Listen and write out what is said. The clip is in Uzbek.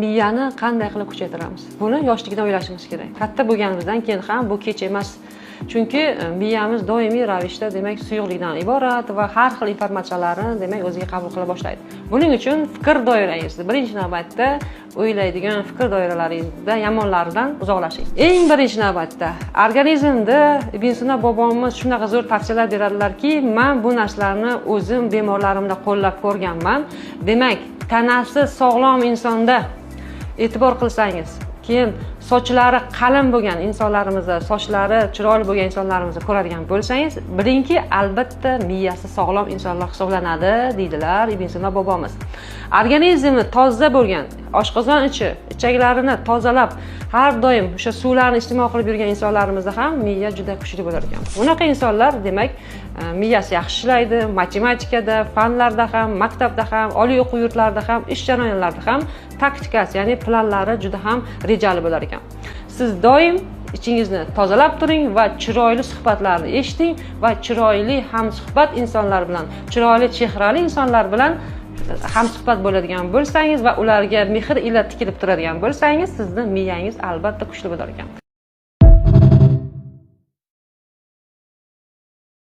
Miyani qanday qilib kuchaytiramiz? Buni yoshligidan o'ylashimiz kerak. Katta bo'lganimizdan keyin ham bu kech emas. Chunki miyamiz doimiy ravishda, demak, suyuqlikdan iborat va har xil informatsiyalarni, demak, o'ziga qabul qila boshlaydi. Buning uchun fikr doirangizni, birinchi navbatda o'ylaydigan fikr doiralaringizda yomonlaridan uzoqlashing. Eng birinchi navbatda organizmda Ibn Sino bobomiz shunaqa zo'r tavsiyalar beradilarki, men bu narsalarni o'zim bemorlarimda qo'llab ko'rganman. Demak, tanasi sog'lom insonda e'tibor qilsangiz, keyin sochlari qalin bo'lgan insonlarimizda, sochlari chiroyli bo'lgan insonlarimizni ko'radigan bo'lsangiz, bilingki, albatta miyasi sog'lom insonlar hisoblanadi, deydilar Ibn Sino bobomiz. Organizmi toza bo'lgan, oshqozon ichi, ichaklarini tozalab, har doim o'sha suvlarni iste'mol qilib yurgan insonlarimizda ham miya juda kuchli bo'lar ekan. Bunaqa insonlar, demak, miyasi yaxshi ishlaydi, matematikada, fanlarda ham, maktabda ham, oliy o'quv yurtlarida ham, ish jarayonlarida ham taktikasi, ya'ni planlari juda ham rejali bo'lar ekan. Siz doim ichingizni tozalab turing va chiroyli suhbatlarni eshiting va chiroyli hamsuhbat insonlar bilan, chiroyli chehrali insonlar bilan hamsuhbat bo'ladigan bo'lsangiz va ularga mehr ila tikilib turadigan bo'lsangiz, sizni miyangiz albatta kuchli bo'lar ekan.